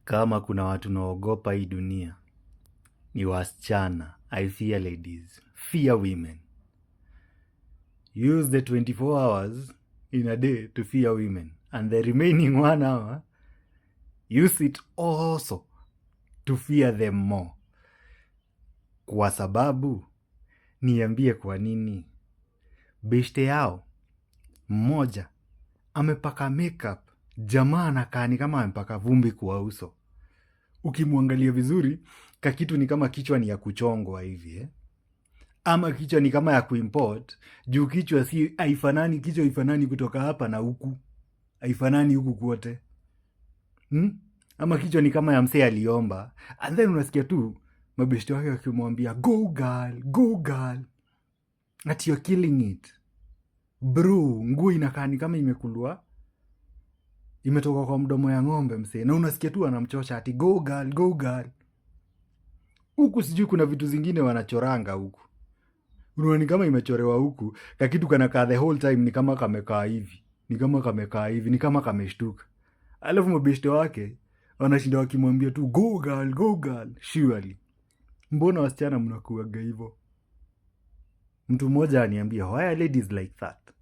Kama kuna watu naogopa hii dunia ni wasichana. I fear ladies. Fear women. Use the 24 hours in a day to fear women, and the remaining one hour, use it also to fear them more. Kwa sababu niambie, kwa nini beshte yao mmoja amepaka makeup, jamaa anakaa ni kama amepaka vumbi kwa uso? Ukimwangalia vizuri, kakitu ni kama kichwa ni ya kuchongwa hivi, eh? Ama kichwa ni kama ya kuimport, juu kichwa si haifanani, kichwa haifanani kutoka hapa na huku, haifanani huku kwote, Ama kichwa ni kama ya msee aliomba. And then unasikia tu mabeshte wake wakimwambia, "Go girl, go girl, at you're killing it, bro." Nguo inakaa ni kama imekulwa, imetoka kwa mdomo ya ng'ombe, msee, na unasikia tu anamchocha ati, "Go girl, go girl." Huku sijui kuna vitu zingine wanachoranga huku, unaona ni kama imechorewa huku. Kakitu kanakaa the whole time ni kama kamekaa hivi, ni kama kamekaa hivi, ni kama kameshtuka. Alafu mabeshte wake wanashinda wakimwambia tu, "Go girl, go girl." Surely, mbona wasichana mnakuaga hivo? Mtu mmoja aniambia, why are ladies like that?